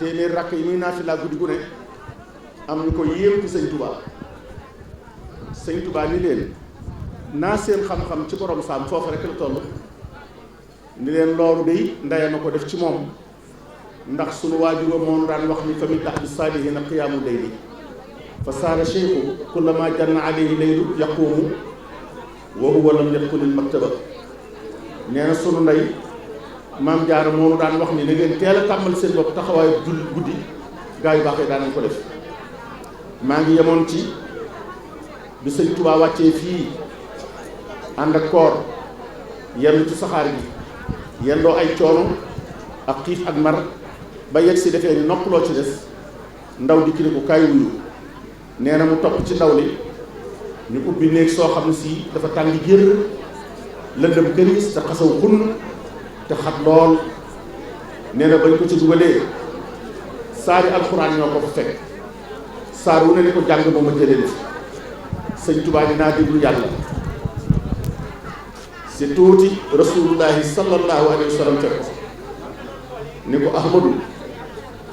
téeméer rakk yi muy naafila guddi gu ne am ñu ko yéem ci sëñ Touba sëñ Touba ni leen naa seen xam-xam ci borom saam foofu rek la toll ni leen loolu day ndeye ma ko def ci moom ndax sunu waajur moom daan wax ni fa min da'bi saalihiina qiyaamu layli fa saara cheikhu kullama janna alayhi laylu yaquumu wa huwa lam yadxulil maktaba nee na sunu ndey maam Jaara moom daan wax ni na ngeen teel a tàmbali seen bopp taxawaayu jul guddi gaa yu baax yi daan nañ ko def. maa ngi yemoon ci bi sëñ Touba wàccee fii ànd ak koor yenn ci saxaar gi yendoo ay coono ak xiif ak mar ba yegg si defee ni noppaloo ci des ndaw di kii ko kaay wuyu nee na mu topp ci ndaw li ñu ubbi néeg soo xam ne si dafa tàng jër lëndëm këriis te xasaw xunn te xat lool nee na bañ ko ci dugalee saari alxuraan ñoo ko fa fekk saar wu ne ni ko jàng ba ma jëlee sëñ Touba dinaa déglu yàlla si tuuti rasulullahi sallallahu alayhi wa sallam fekk ko ni ko Ahmadu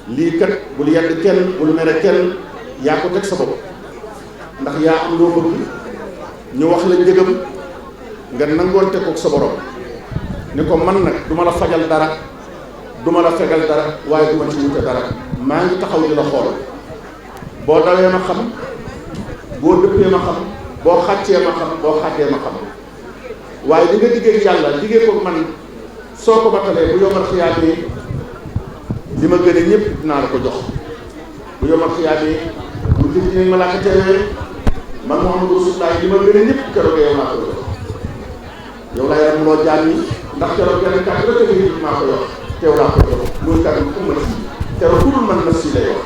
lii kat bul yedd kenn bul mere kenn yaa ko teg sa bopp ndax yaa am loo bëgg ñu wax la njëgam nga nangoon teg ko sa borom ni ko man nag du ma la fajal dara du ma la fegal dara waaye du ma ci wute dara maa ngi taxaw di la xool boo dawee ma xam boo dëppee ma xam boo xàccee ma xam boo xàddee ma xam waaye li nga diggee yàlla diggee ko man soo ko matalee bu yomal xiyaamee li ma gën a ñëpp dinaa la ko jox bu yomal xiyaamee bu jëf dinañ malaaka teewee man Muhammadu Rasulullah li ma gën a ñëpp keroog yow naa ko jox yow laa yaram loo jaam yi ndax keroog yeneen kàddu rek a maa ko yor teew laa ko jox muy kàddu bu ma si keroog ku dul man na si la yor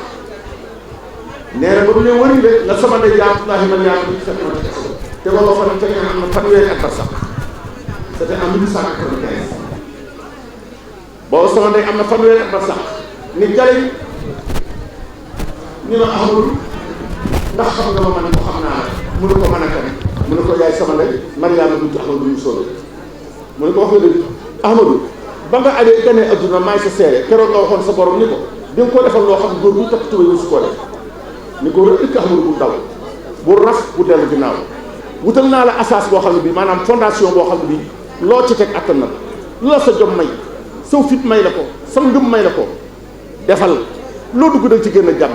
nee na ba mu ne wëri de la sama ndey yaatullaahi man yaatu bi fekk na te booba fan fekk na am na fanweeri at ba sax c'était en 1895 booba sama ndey am na fanweeri at ba sax ni jaleñ ñu ne Ahmadu ndax xam nga ma man ko xam naa la mu ne ko mën a kan mu ne ko yaay sama ndey Mariama du Ahmadu ñu solo mu ne ko wax nga dëgg Ahmadu ba nga alee ganee adduna maay sa seere keroog nga waxoon sa borom ni ko di nga ko defal loo xam góor bu takk tuba yow su ko def ni ko rëkk Ahmadu bu daw bu raf bu dellu ginnaaw wutal naa la asas boo xam ne bii maanaam fondation boo xam ne bii loo ci teg attan na lu la sa jom may saw fit may la ko sa ngëm may la ko defal loo dugg da ci gën a jàmm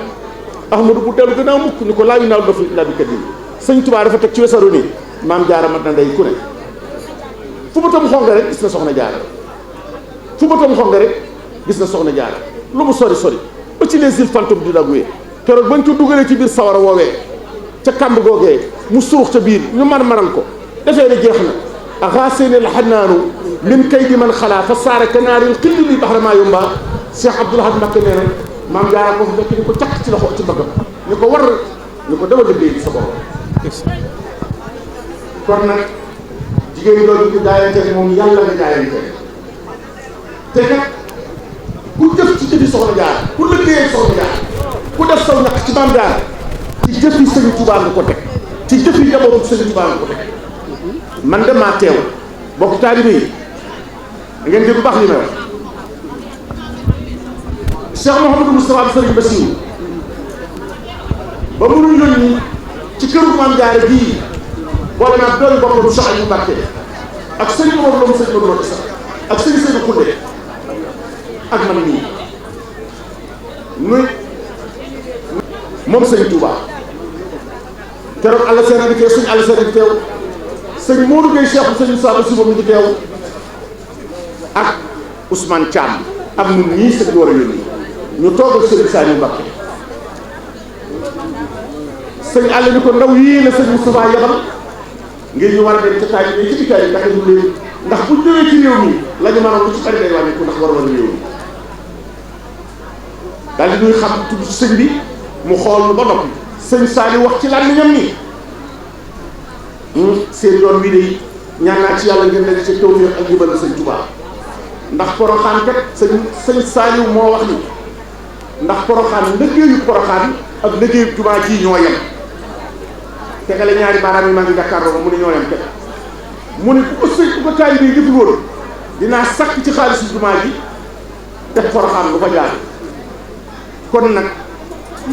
Ahmadu bu dellu gannaaw mukk ni ko laa yu naaw dafa illaa bi kadim sëñ Tuubaa dafa teg ci wesaru nii maam Jaara mat na ndey ku ne fu ba tam xonga rek gis na soxna Jaara fu ba tam xonga rek gis na soxna Jaara lu mu sori sori ba ci les îles fantômes du Lagué keroog bañ ko dugalee ci biir sawara woowee ca kàmb googee mu surux ca biir ñu maral ko defee ne jeex na axaaseen al xanaanu min kay di man xalaa fa saara kanaaril xilli li baxramaa yomba Cheikh Abdoul Ahad Mbacké nee na maam Jaara ko fa fekk ni ko càkk ci loxo ci bëggam ñu ko war ñu ko demal liggéey bi sa borom kon nag jigéen loolu ko jaayante moom yàlla nga jaayante te nag ku jëf ci jëfi soxna Jaara ku liggéeyee soxna Jaara ku def saw ñaq ci maam Jaara ci jëfi Sëriñ Tuubaa nga ko teg ci jëfi njabootu Sëriñ Tuubaa nga ko teg man de maa teew bokk taalibe yi ngeen dégg bu baax li may wax Cheikh Mouhamadou Moustapha Sëriñ Bassirou ba mu nu yónni ci këru maam Jaara bii boole naa doon boppam Cheikh Aliou Mbacké ak sëñ Mamadou Lo sëñ Mamadou Sax ak sëñ Seydou Koundé ak man nii nuy moom sëñ Touba keroog àll seen a di teew sëñ àll seen a di teew sëñ Modou Gueye Cheikh sëñ Moussa Ba Sibo mi di teew ak Ousmane Thiam ak ñun ñii sëñ war a yónni ñu toogal sëñ Saliou Mbacké sëñ àll ni ko ndaw yii la sëñ Moustapha yebal ngir ñu war a dem ca taay bi ci dikkaay yi taxe ñu leen ndax bu ñëwee ci réew mi la ñu mënoon lu ci bari day wàññiku ndax war a réew mi daal di ñuy xam tudd sëñ bi mu xool lu ba noppi sëñ Saliou wax ci làmmiñam ni seen yoon wi de ñaan naa ci yàlla ngeen daje ci tawfeex ak jubal sëñ Tuubaa ndax Poroxaan kat sëñ Saliou moo wax ni ndax Poroxaan liggéeyu Poroxaan ak liggéeyu jumaa ji ñoo yem tegale ñaari baaraam yi maa ngi jàkkaarloo mu ne ñoo yem teg mu ne ku ko taalibe yi deful woon dinaa sakk ci xaalisu jumaa ji def Poroxaan lu fa jaar kon nag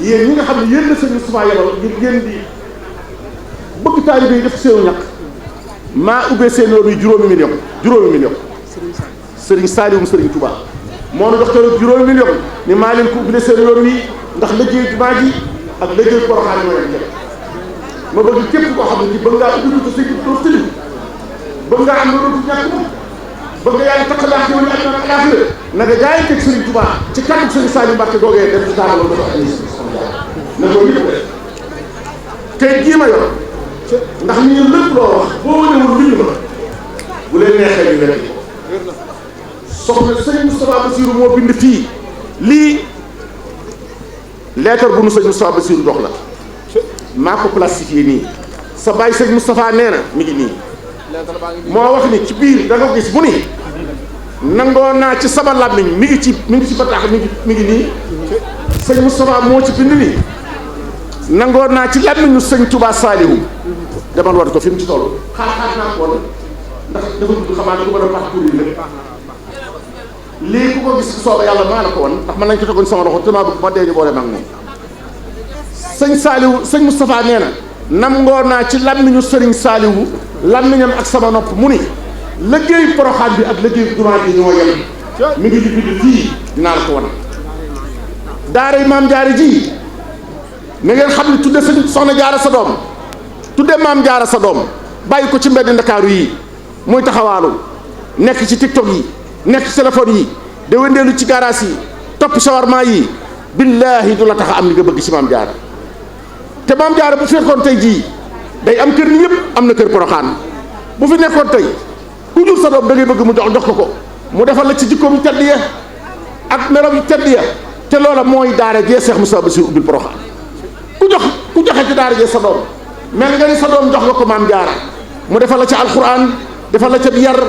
yéen ñi nga xam ne yéen la sëñ Moustapha yebal ngir ngeen di bëgg taalibe yi def seenu ñàkk maa ubbee seen yoon yi juróomi million sëriñ Saliou sëriñ Touba moo nu dox keroog juróomi million ni maa leen ko ubbile seen yoon wi ndax liggéey jumaa ji ak liggéey Porokhane ñoo yem ma bëgg képp koo xam ne ni bëgg ngaa ubbi ko sëñ doo tëju bëgg ngaa am loolu ñàkk moom bëgg nga yàlla takk laax yow ñu ak naan alaafira na nga jaay teg sëriñ Touba ci kàddu sëriñ Saliou Mbacke googee def ci taabaloon dafa am na ko yëpp def tey jii ma yor ndax ñu lépp loo wax boo wanewul lu ñu ma bu leen neexee ñu nekk soxna sëñ Moustapha Bassirou moo bind fii lii lettre bu nu sëñ Moustapha Bassirou dox la maa ko plastifié nii sa baay sëñ Moustapha nee na mi ngi nii moo wax ni ci biir da nga gis mu ni nangoo naa ci sama làmmiñ mi ngi ci bataax mi ngi nii sëñ Moustapha moo ci bind nii nangoo naa ci làmmiñu sëñ Touba Saliou demal war ko fi mu ci toll xaar naa ko ndax dafa dugg xamaa ne du ma doon parcours yi lépp lii ku ko gis sooba yàlla maa la ko woon ndax mën nañ ko tegoon sama loxo te maa bëgg ma dee ñu boole mag moom sëñ Saliou sëñ Moustapha nee na nangoo naa ci làmmiñu sëriñ Saliou làmmiñam ak sama nopp mu ni liggéey Porokhane bi ak liggéey jumaa bi ñoo yem mi ngi bind fii dinaa la ko wan daara yi maam jaara ji na ngeen xam ne tudde sëñ soxna jaara sa doom tudde maam jaara sa doom bàyyi ko ci mbedd ndakaaru yi muy taxawaalu nekk ci tiktok yi nekk ci téléphone yi de wëndeelu ci garage yi topp shawarma yi billaahi du la tax a am li nga bëgg ci maam jaara te maam jaara bu fekkoon tey jii day am kër ni yëpp am na kër Porokhane bu fi nekkoon tey ku jur sa doom da ngay bëgg mu jox ko mu defal la ci jikkoom tedd ya ak merom tedd ya te loola mooy daara jee Cheikh Moustapha Bassirou ubbil Porokhane ku joxe ci daara jee sa doom mel nga ni sa doom jox nga ko maam jaara mu defal la ci alxuraan defal la ca yar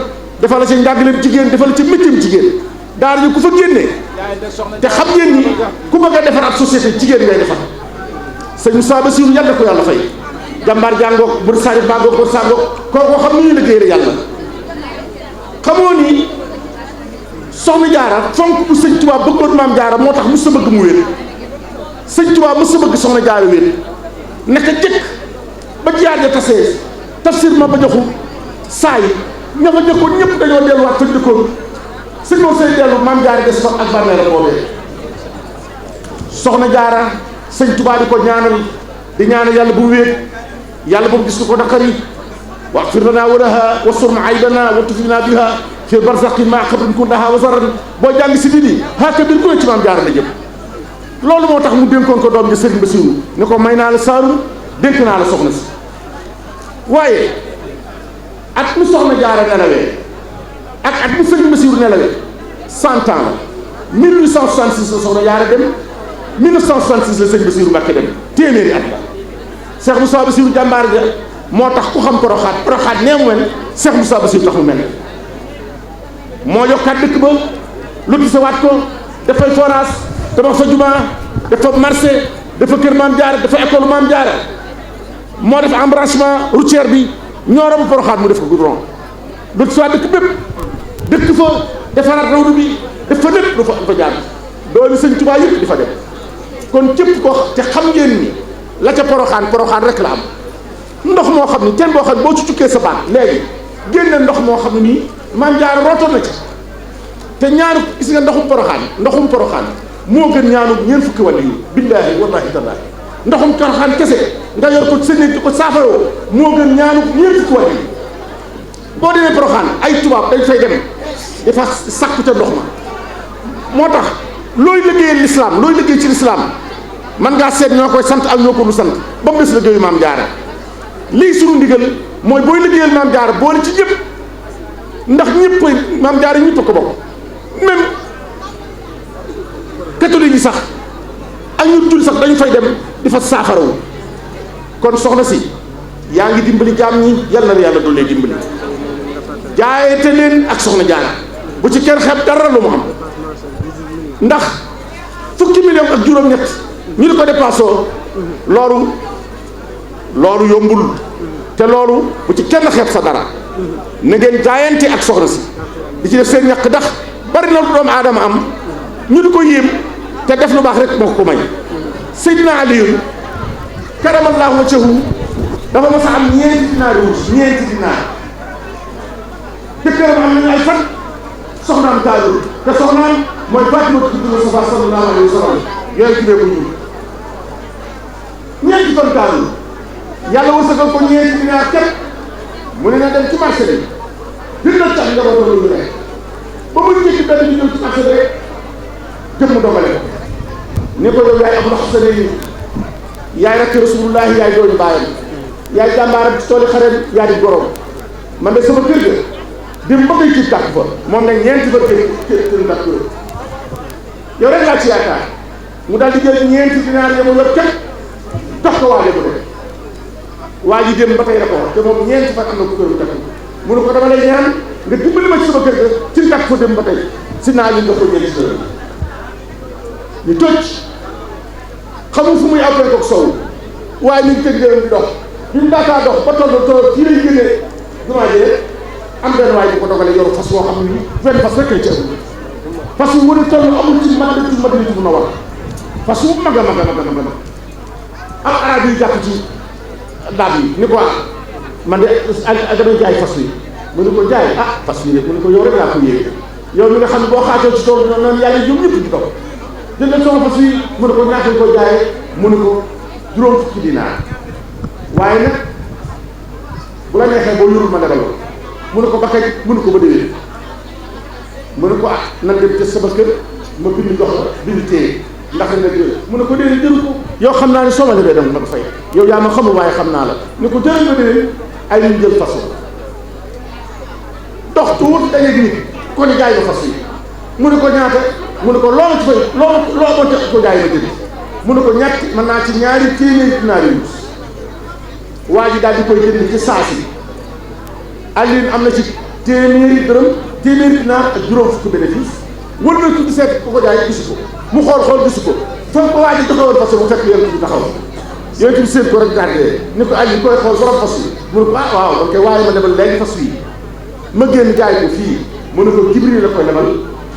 defal la ca njàngaleem jigéen defal la ca métteem jigéen daara ji ku fa génnee te xam ngeen ni ku bëgg a defar ab société jigéen ngay defar sëñ Moustapha Bassirou yàlla ko yàlla fay jàmbaar jàngoog bur sari bangoog bur sangoog kooku xam ni ñu liggéey yàlla xamoo ni soxna jaara fonk bu sëñ Tuubaa bëggoon maam jaara moo tax mu sa bëgg mu wéet sëñ Tuubaa mu sa bëgg soxna jaara wéet naka jëkk ba jiyaar ja tasee tafsir ma ba joxu saa yi ña fa jëkkoon ñëpp dañoo delluwaat fañ dëkkoon sëñ moo say dellu maam jaara des fa ak bàmmeelam boobee soxna jaara sëñ Tuubaa di ko ñaanal di ñaanal yàlla bu wéet yàlla bu gis ko naqari waxfir lanaa wa lahaa wastur aybanaa wa tufina biha fi barzaqi maa xabrin kundaha wa zaran boo jàng si lii xaaka bir ku ne ci maam jaara la jëm loolu moo tax mu dénkoon ko doom ji sëriñ Bassirou ne ko may naa la Saalum dénk naa la soxna si waaye at mu soxna jaara nelawee ak at mu sëriñ Bassirou nelawee 100 ans la 1866 la soxna jaara dem 1966 la sëriñ Bassirou Mbacke dem téeméeri at la Cheikh Moustapha Bassirou jàmbaar ja moo tax ku xam Porokhane nee mu mel Cheikh Moustapha Bassirou tax mu mel moo yokkaat dëkk ba lotisewaat ko dafay forage tabax fa jumaa dafa marché dafa kër maam jaara dafa école maam jaara moo def embranchement routier bi ñooro ba Porokhane mu def ko goudron lotisewaat dëkk bépp dëkk fa defaraat rawdu bi def fa lépp dafa jaar doomi sëñ Tuubaa yëpp di fa dem kon képp ko te xam ngeen ni la ca Porokhane rek la am ndox moo xam ni teen boo xam ne boo ci cukkee sa baat léegi génne ndox moo xam ne nii maam jaara rootoon na ci te ñaanu gis nga ndoxum Porokhane moo gën ñaanu ñeent fukki wàll yi billaahi wallaahi tallaahi ndoxum Porokhane kese nga yor ko sëñ di ko saafaroo moo gën ñaanu ñeent fukki wàll yi boo demee Porokhane ay tubaab dañ fay dem dafa sàkku ca ndox ma moo tax looy liggéeyal lislaam looy liggéey ci lislaam man ngaa seet ñoo koy sant ak ñoo ko du sant ba mu des liggéeyu maam jaara lii suñu ndigal mooy booy liggéeyal maam jaara boole ci ñëpp ndax ñëpp maam jaara ñëpp a ko bokk même catholique yi sax ak ñu jul sax dañu fay dem di fa saafarawu kon soxna si yaa ngi dimbali jaam ñi yàlla na yàlla doole dimbali jaayete leen ak soxna jaara bu ci kenn xeeb dara lu mu am ndax fukki million ak juróom-ñett ñu di ko dépassé loolu yombul te loolu bu ci kenn xeeb sa dara na ngeen jaayante ak soxna si di ci def seen ñàkk ndax bari na lu doomu aadama am ñu di ko yéem te def lu baax rek moo ko may. Seydina Aliyu karamallahu wajhahu dafa mas a am ñeenti dinaar jëkkëram am nañu ay fan soxnaam taalul te soxnaam mooy Faatimatu bintu Mustafaa sallallahu alayhi wa sallam yooyu jibee ko ñuul ñeenti fan taalul yàlla wërsëgal ko ñeenti dinaar képp mu ne na dem ci marché bi dina tax njabootam lu ñu nekk ba mu njëkk benn bi ñëw ci marché bi rek jëmm dogale ko ne ko yow yaay Abul Hasan yaay rakk Rasulullahi yaay dooñu baayam yaay jàmbaaram ci tooli xare yaa di gorom man de sama kër ga dem ba ngay ci tàkk fa moom nag ñeenti fa kër tàkk yow rek laa ci yaakaar mu daal di jël ñeenti dinaar ya mu yor képp jox ko waaje ko def waa ji dem ba tey la ko wax te moom ñeenti fan am na ko kër tàkk mu ne ko dama lay ñaan nga dimbali ma ci sama kër ga ci tàkk fa dem ba tey si naa ñu nga ko ñeenti dërëm ñu toj xamul fu muy awtee ko sow waaye ñu ngi tëj dërëm di dox ñu daataa dox ba toll ci lay génnee jumaa jee am benn waay bu ko dogalee yoru fas woo xam ne benn fas rek lay ci ëpp fas wu war a toll amul ci Madinatul Munawwara fas wu mag a mag a mag a mag am arab yi jàpp ci daab yi ni ko man de damay jaay fas wi mu ne ko jaay fas wi rek mu ne ko yow rek laa ko yéege yow mi nga xam ne boo xaatoo ci tool noonu yàlla ñoom ñëpp di toog jëndal sama fas wi mu ne ko ñaata ko jaayee mu ne ko juróom fukki dinaar waaye nag bu la neexee boo yorul ma lebal mu ne ko ba kañ mu ne ko ba déwén mu ne ko nan dem ca sama kër ma bind jox la bind téye ndax nga jël mu ne ko déedéet jëru ko yow xam naa ne soo ma lebee dama ma ko fay yow yaa ma xamul waaye xam naa la ne ko jëral ma déwén ay ñu jël fas dox tuut dajeeg nit kon jaay ma fas yi mu ne ko ñaata mu ne ko loo ma ci fay loo ma ko jaay ma jënd mu ne ko ñett mën naa ci ñaari téeméeri dinaar yu waa ji daal di koy jënd ci saa si Alioune am na ci téeméeri dërëm téeméeri dinaar ak juróom fukki bénéfice wër na tudd seet ku ko jaay gisu ko mu xool gisu ko foog ko waa ji joxewoon fas mu fekk yéen bi taxaw yooyu ci seen ko rek gardé ni ko Alioune koy xool borom fas yi mu ne ko waaw donc waaye ma lebal léegi fas yi ma génn jaay ko fii mu ne ko Jibril la koy lebal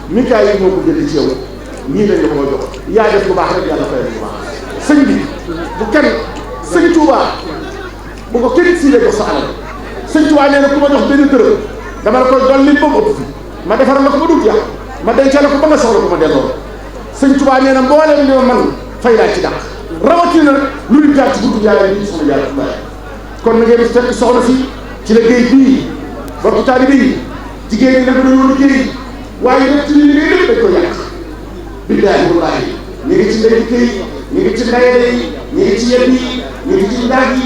Mikaayil moo ko jënd ci yow ñii lañ la ko jox yaa def lu baax rek yàlla fay lu baax sëñ bi bu kenn sëñ Touba bu ko kenn sii la jox sa alal sëñ Touba nee na ku ma jox benn dërëm dama la koy dolli ba mu ëpp fi ma defaral la ko ba dugg yàq ma dencal la ko ba nga soxla ko ma delloo sëñ Touba nee na mbooleem li ma man fay laa ci dàq rawatina lu ñu jaar ci buntu yàlla bi soxna yàlla Touba kon na ngeen fekk soxna si ci liggéey bii bokk taalibe yi jigéen ñi nag dañoo liggéey waaye nag ci liggéey lépp dañ koy yàq billaahi wallaahi ñu ngi ci ndey kay ñu ngi ci ndayale yi ñu ngi ci yet yi ñu ngi ci ndaag yi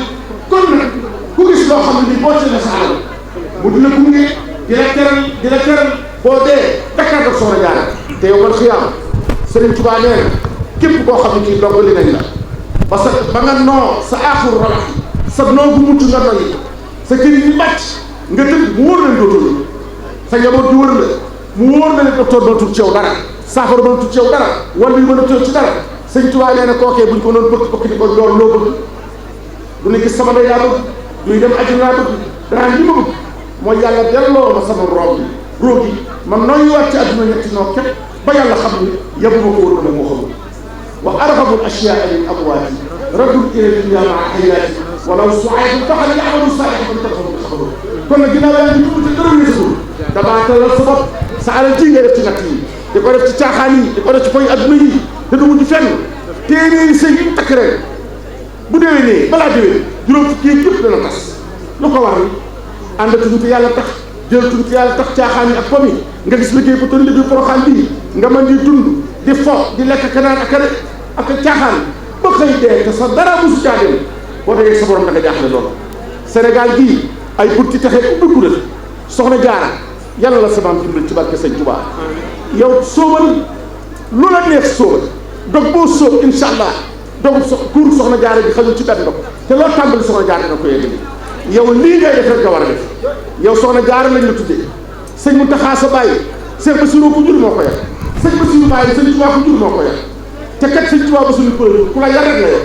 kon nag ku gis loo xam ne ni boo ci la sa alal mu di la gunge di la teral boo dee Dakar ak soxna Jaara te yow man xiyaam Sëriñ Tuubaa nee na képp koo xam ne kii doggali nañ la parce que ba nga noo sa aaxur rawax sa noo bu mucc nga noyyi sa këriñ yi bàcc nga tëdd mu wóor leen dootul sa njaboot di wër la mu wóor na ne docteur dootul ci yow dara saafara dootul ci yow dara wala yu mën a tëj ci dara Sëñ Tuubaa nee na kookee buñ ko noonu bëgg di ko loolu loo bëgg du ne gis sama ndey laa bëgg duy dem àjjana laa bëgg danaa li ma bëgg mooy yàlla delloo ma sama roog yi man nooy waat ci àdduna ñetti noo képp ba yàlla xam ni yebuma ko woon na moom moo xamul wa arxabul ashyaa lil amwaati raddul ila dunya maa xayaati walaw suaybu taxal yaamalu saalihan taxawu xabaru kon nag ginnaaw yaa ngi dugg te dara wéesatul dabaatalal sa bopp sa alal ji nga def ci natt yi di ko def ci caaxaan yi di ko def ci koy adduna yi te du mujj fenn téeméeri sëy yi takk ren bu déwénee balaa déwén juróom fukki yëpp dana tas lu ko waral àndatuñu te yàlla tax jëlatuñu te yàlla tax caaxaan yi ak pom yi nga gis liggéey bu toll liggéey poroxaan bii nga mën di dund di fo di lekk kanaan ak caaxaan ba xëy dee te sa dara musu caa dem boo dee sa borom da nga jaaxle loolu Sénégal gii ay bunti taxe ubbiku la soxna Jaara yàlla la samaam dimbali ci barke Sëñ Tuubaa yow sóobal lu la neex sóobal dog boo sóob incha allah dogu kuur soxna Jaara bi xajul ci benn dog te loo tàmbali soxna Jaara dina ko yeggali yow lii ngay def rek nga war a def yow soxna Jaara lañ la tuddee sëñ Muntaxa sa bàyyi Seex Basiru ko jur moo ko yar sëñ Basiru bàyyi sëñ Tuubaa ko jur moo ko yar te kat sëñ Tuubaa ba suñu pël ku la yar rek la yow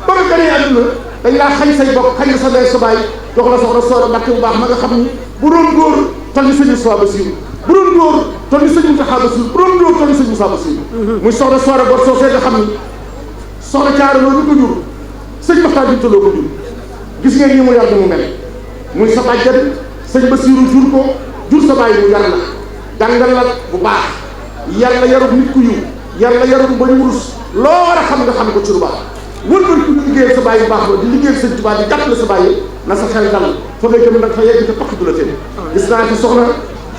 ba nga gënee àdduna dañ laa xañ say bopp xañ sa ndey sa bàyyi jox la soxna Soora Mbàkke bu baax ma nga xam ni bu doon góor tal ni sëñ Tuubaa Basiru bu doon góor toll ni sëñ Mountakha Bassirou borom dóor toll ni sëñ Moussa Bassirou muy soxna Soore Bor soosee nga xam ni soxna Caara Lo ñu ko jur sëñ Maxtaar Binta Lo ko jur gis ngeen ni mu yar mu mel muy sa bàjjan sëñ Bassirou jur ko jur sa bàyyi mu yar la jàngal la bu baax yàlla yarub nit ku yiw yàlla yarub ba ñu wurus loo war a xam nga xam ko ci lu baax wëlbal ku liggéeyal sa bàyyi bu baax ba di liggéeyal sëñ Tuubaa di jàppale sa bàyyi na sa xel dal fa ngay jëm nag fa yegg te pakk du la tee gis naa ci soxna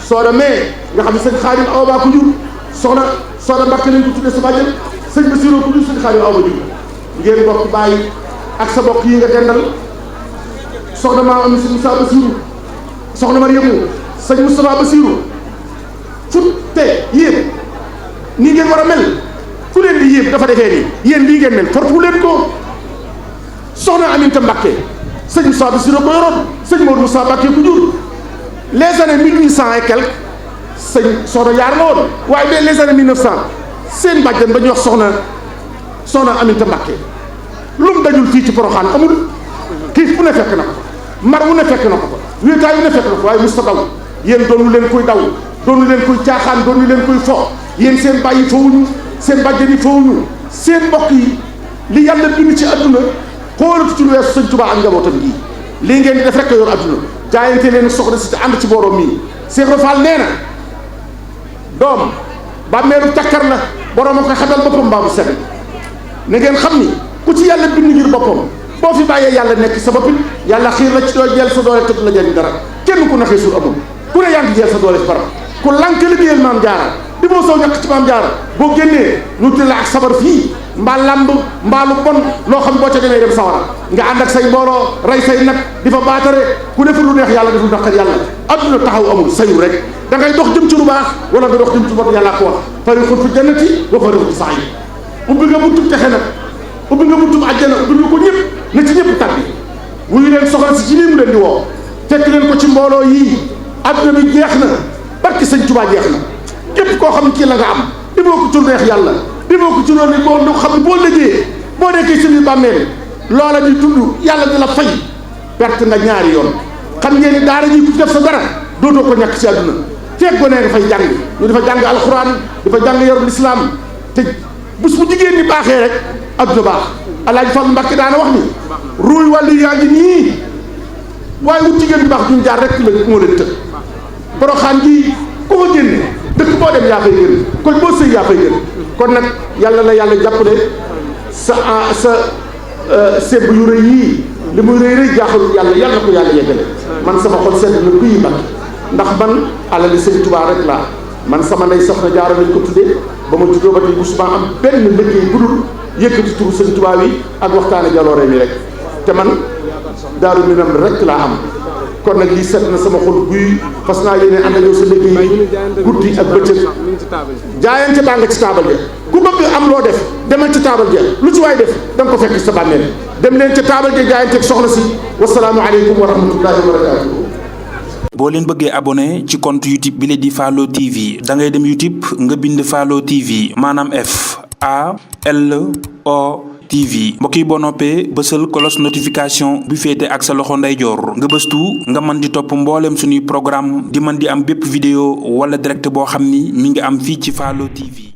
Sooda mais nga xam ne sëñ Xaadim Awa Ba ko jur soxna Sooda Mbàkke lañ ko tuddee sa bàjjan sëñ Bassirou ko jur sëñ Xaadim Awa Ba jur ngeen bokk bàyyi ak sa bokk yi nga dendal soxna maa am si Moussa Bassirou soxna Mariamu sëñ Moustapha Bassirou futte yéen nii ngeen war a mel ku leen di yéen dafa defee nii yéen lii ngeen mel fortu leen ko soxna Aminta Mbàkke sëñ Moussa Bassirou ko yoroon sëñ Maodo Moussa Mbàkke ku jur les années 1800 et quelques sëñ soxna yaar la woon waaye ba les années 1900 seen bàjjan ba ñuy wax soxna Aminta Mbàkke lu mu dajul fii ci Poroxaan amul xiif bu ne fekk na ko mar wu ne fekk na ko wéetaay wu ne fekk na ko waaye musta daw yéen doonu leen koy daw doonu leen koy caaxaan doonu leen koy fo yéen seen bàyyi fowuñu seen bàjjan yi fowuñu seen mbokk yi li yàlla bind ci àdduna xoolatu ci lu weesu sëñ Tuubaa ak njabootam gi lii ngeen di def rek a yor àdduna jaayante leen soxna si te ànd ci booroom mii Cheikh Rafal nee na doom bàmmeelu takkar la borom a koy xatal boppam mbaa bu set na ngeen xam ni ku ci yàlla bind ngir boppam boo fi bàyyee yàlla nekk sa boppit yàlla xiir la ci doo jël sa doole tëdd la jëriñ dara kenn ku naxee suur amul ku ne yaa ngi jël sa doole ci barab ku lànk liggéeyal maam jaara di boo soo ñàkk ci maam jaara boo génnee ñu tëdd la ak sabar fii mbaa làmb mbaa lu bon loo xam boo ca demee dem sawara nga ànd ak say mbooloo rey say nag di fa baatare ku deful lu neex yàlla deful naqar yàlla adduna taxaw amul sayu rek da ngay dox jëm ci lu baax wala nga dox jëm ci lu bon yàlla ko wax fariqun fi jannati wa fariqun fi sa'ir ubbi nga buntub texe nag ubbi nga buntub àjjana ubbi nga ko ñëpp na ci ñëpp tàbbi wuyu leen soxla si ci lii mu leen di woo fekk leen ko ci mbooloo yii adduna bi jeex na barki sëñ Tuubaa jeex na képp koo xam ne kii la nga am di moo ko ci neex yàlla di moo ko ci loolu ni boo xam ne boo liggéeyee boo nekkee seen i bàmmeel loola di dund yàlla di la fay perte nga ñaari yoon xam ngeen ni daara ji ku def sa dara dootoo ko ñàkk ci àdduna fekk gone dafay jàng ñu dafa jàng alxuraan dafa jàng yarul lislaam te bés bu jigéen ñi baaxee rek adduna baax Alaaji Fall Mbàkke daana wax ni ruuy wàllu yaa ngi nii waaye wut jigéen bi baax duñ jaar rek la moo leen tëg Poroxaan gi ku ko génne dëkk boo dem yaa fay gën kon boo sëy yaa fay gën kon nag yàlla la yàlla jàppale sa sebb yu rëy yii li muy rëy rëy jaaxalul yàlla yàlla ko yàlla yeggale man sama xol sedd na kuy Mbàkke ndax man alali sëñ Tuubaa rek laa man sama ndey soxna Jaara lañ ko tuddee ba ma juddoo ba tey musuma am benn liggéey bu dul yëkkati turu sëñ Tuubaa yi ak waxtaane jaloore mi rek te man Daaru Minam rek laa am kon nag lii set na sama xol guy fas naa yéene ànd ak yow sa liggéey guddi ak bëccëg jaayante baa nga ci taabal ja ku bëgg am loo def demal ci taabal ja lu ci waay def da nga ko fekk sa bàmmeel dem leen ca taabal ja jaayante ak soxna si wasalaamu aleykum wa rahmatullahi wa barakatuhu. boo leen bëggee abonné ci compte YouTube bi la di Fallou TV da ngay dem YouTube nga bind Fallou TV maanaam FALO TV mbokk yi boo noppee bësal cloche notification bi féete ak sa loxo ndeyjoor nga bëstu nga mën di topp mbooleem suñuy programme di mën di am bépp vidéo wala direct boo xam ni mi ngi am fii ci Fallou TV.